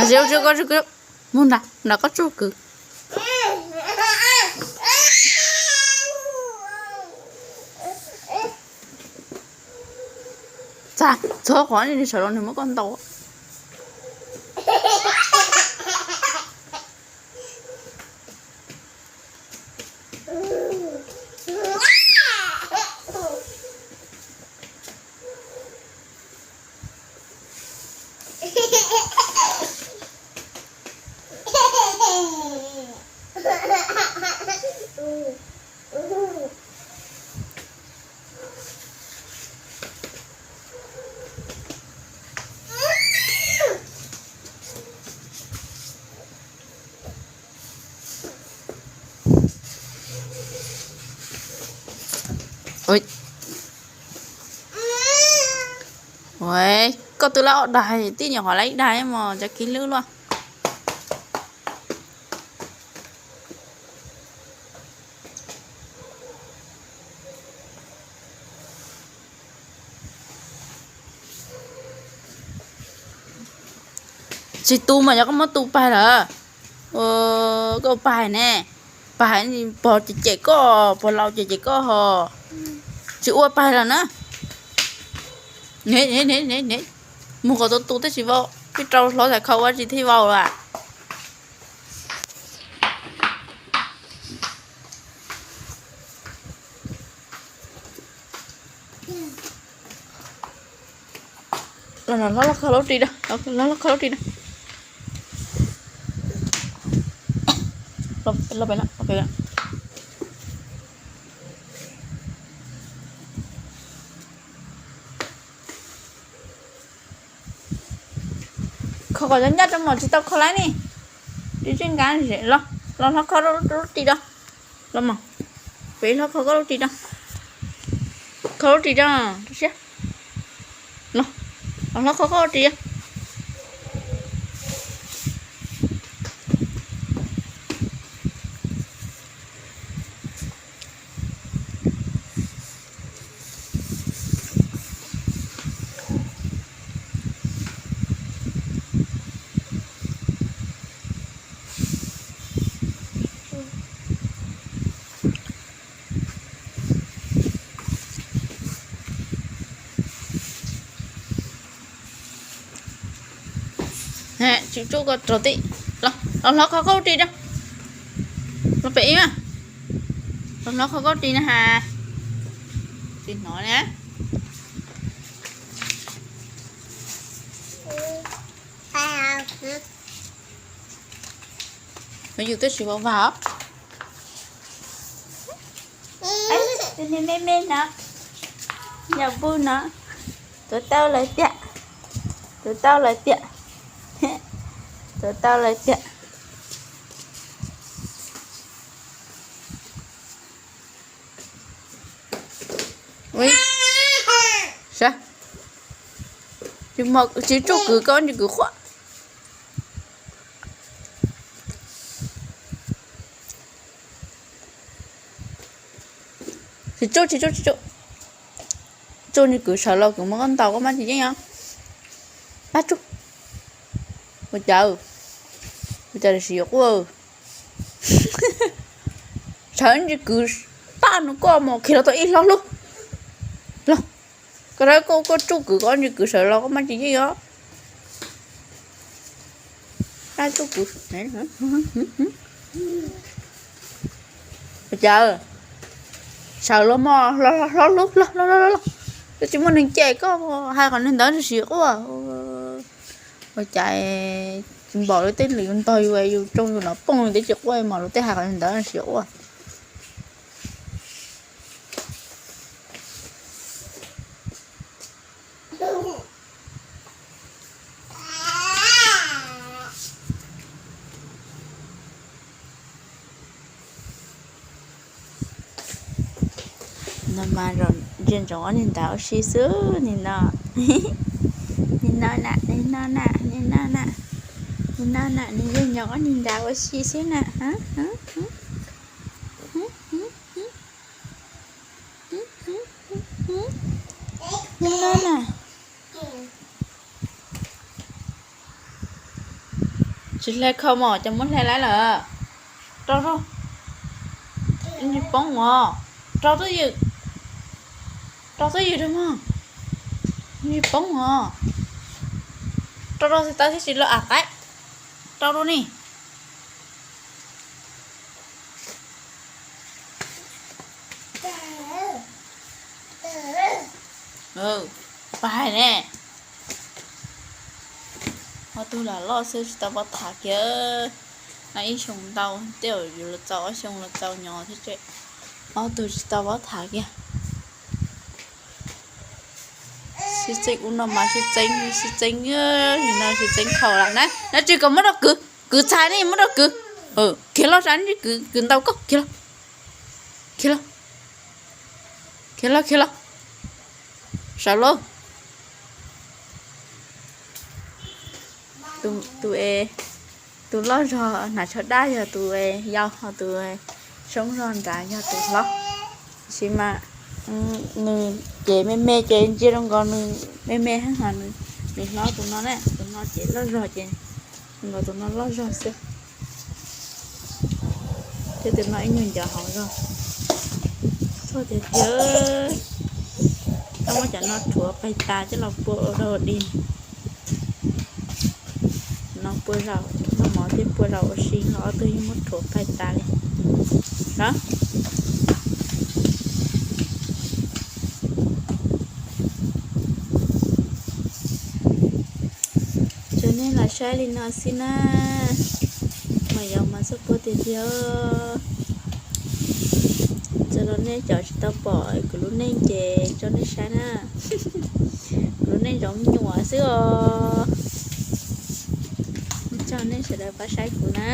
Mus nram, nram qab tsuag kwv. Txhob qhov sawv los nws muab koj ntaus. Koj twb lab ob daig, tib nyuag qhov lab ib daig mos cov kiv hlwb luaj. Tsis tu mas yog koj muab tu pais lawm. Koj pais ne, pais pog cem cem koj, pog laus cem cem koj ho. Tsis ua pais lawm na. Mus kom tau tu tib si vau, twb rau hlob txhais khau ua tsis thiaj vau lawm. Los, los, los kho lub ris da, los, los kho lub ris da. Los, los pem no, los pem no. Kho kom nyob nyob rau mos tsis tau kho lawm ne. Ris tsij nkav, los, los hlob kho lub ris da. Los mos, peb hlob kho koj lub ris da. Kho lub ris da, rau siab. Los, los hlob kho koj lub ris da. Tsis tsuj koj rau tim. Los, los hlob kho koj lub ris da. Los pem ib mas. Los hlob kho koj lub ris na has. Tsis hnov na. Yus twb tsis vau vag os. Tus niag me me no, yog npug no, tuav tau lawm tiag, tuav tau lawm tiag, tuav tau lawm tiag. Sav, tsis tsuj kwv koj, tsis kwv qhuav. Tsis tsuj, tsis tsuj, tsis tsuj. Tsuj nws kwv sawv los kwv muab koj ntaus koj mab tsis yeej os. Pab tsuj. Ua cas, ua cas sim yuav quaj. Sawv ntsis kwv, taj nws koj mus khi los tau ib hlob hlub. Los, koj rab koj, koj tsuj kwv koj ntsis kwv sawv los koj mab tsis yeej os. Ab, tsuj kwv. Ua cas, sawv los mog, hlob hlub, los, los, los, los. Twb tsis muaj neeg cem koj, hais qhov neeg ntawd ntshai quaj. Ua cas tsis npaum lub tej lwm ntog yus, yus tsoo yus nov pooj twb tsis quaj mos, lub tej hais qhov neeg ntawd ntshai quaj. No mas ntsia ntsoov ob niag ntawd ua si xwb nim no. Nim no na, nim no na, nim no na, nim no na, nws ntsia ntsoov ob niag ntawd ua si xwb na. Nim no na. Tsis hle khau mog, cov muab hle laib lawm. Rau, rau. Poob os. Rau twj ywm. Rau twj ywm rau mog. Poob os. Rau rau tsis tau thiab tsis los av qaib. Rau rau ni. Pab hais ne. Ob tug lam loj xwb tsis tau paub tham kiag. No ib xyoo ntau tej zaum yus los txaus ob xyoo los txaus nyob thiab tsev. Ob tug tsis tau paub tham kiag. Sib txeeb ub no mas sib txeeb, sib txeeb, no sib txeeb khau lawm na. Nab Tswb, kom muab rau kwv, kwv txhais ne, muab rau kwv. Khiav los sav, kwv ntau koj, khiav los. Khiav los, khiav los, khiav los. Sav lauj. Tus, tus es, tus loj zog hnav tsho daj yog tus yau, ho tus soob zog nrad yog tus hlob. Tab sis mas nws ces me me ces ntsia rau nkaus nws me me heev, ho nws, nws hlob tus no na, tus no ces loj zog ces nkaus tus no loj zog xwb. Thiab tus no ib nyuag ncov hauv zog. Tuaj tiag tiag. Koj muab cov no rhuav pais tas coj los pua ua dog dig. No pua zaum noj mov thiab pua zaum ua si los ob tug yeej muab rhuav pais tas li. Rov tso nej los saib li no xwb na. Mas yog mas txog puag tiag tiag. Txog rau nej cov tsis tau pom kuv lub neej ces tso nej saib na. Kuv lub neej zoo me nyuam xwb os. Tso nej sawv daws pab saib kuv na.